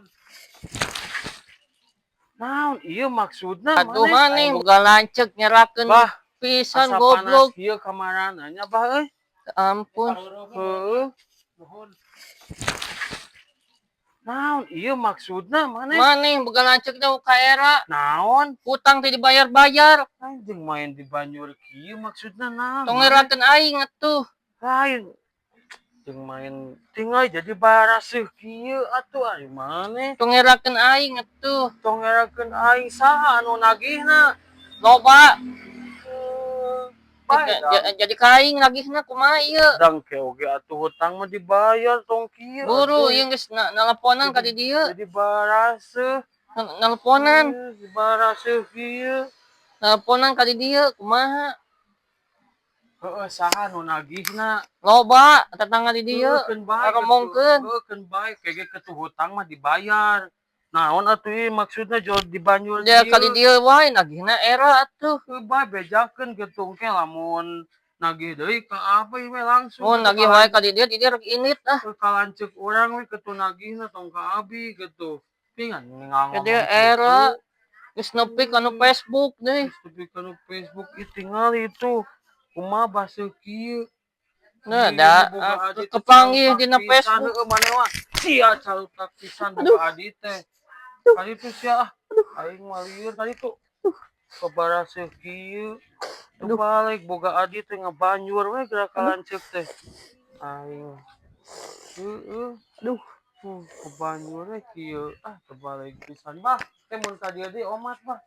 Nuhun. Naon ieu maksudna? Aduh, maneh boga lanceuk nyerakeun Bah, pisan, asa goblok. Panas kieu kamarana nya, Bah, euy. Ampun. Heueuh. Nuhun. Naon ieu maksudna maneh? Maneh boga lanceuk jauh ka era. Naon? Hutang teh dibayar-bayar. Anjing, main di banjur kieu maksudna naon? Tong ngerakeun aing atuh. Lain. Jeung main tinggal jadi baraseuh kieu atuh ari maneh. Tong ngerakeun aing atuh. Tong ngerakeun aing, saha anu nagihna? Loba. Eh, bae. Jadi ka aing nagihna, kumaha ieu? Dang ke oge atuh hutang mah dibayar, tong kieu Buru atuh. Ieu geus naleponan ka di dieu. Jadi baraseuh. Naleponan. Eh, baraseuh kieu. Naleponan ka di dieu kumaha? Heeh, saha nu nagihna? Loba tetangga di dieu. Heueuh, keun bae. Ngomongkeun. Heueuh, keun bae kege ketu hutang mah dibayar. Naon atuh ieu maksudna jol di banjur? Dia ka di dieu wae nagihna era atuh. Heueuh bae, bejakeun kitu engke lamun nagih deui ka abi we langsung. Mun nagih wae ka di dieu, di dieu rek indit ah. Ka lanceuk urang we kitu nagihna, tong ka abi kitu. Pingan ngomong. Jadi era geus nepi kana Facebook deui. Geus nepi kana Facebook ieu, tingali itu. Kumaha baseuh kieu? Nah, Ieu da boga adi teh kepanggih carutak dina pisan. Facebook. Heueuh, maneh mah sia carutak pisan boga adi teh. Kali itu sia ah. Aing mah lieur tadi tuh. Kabaraseuh kieu. Tuh balik boga adi teh ngabanjur we geura ka lanceuk teh. Aing. Heueuh. Aduh. Kebanjur we kieu. Ah, terbalik pisan, bah. Teh mun ka dieu deui omat, bah.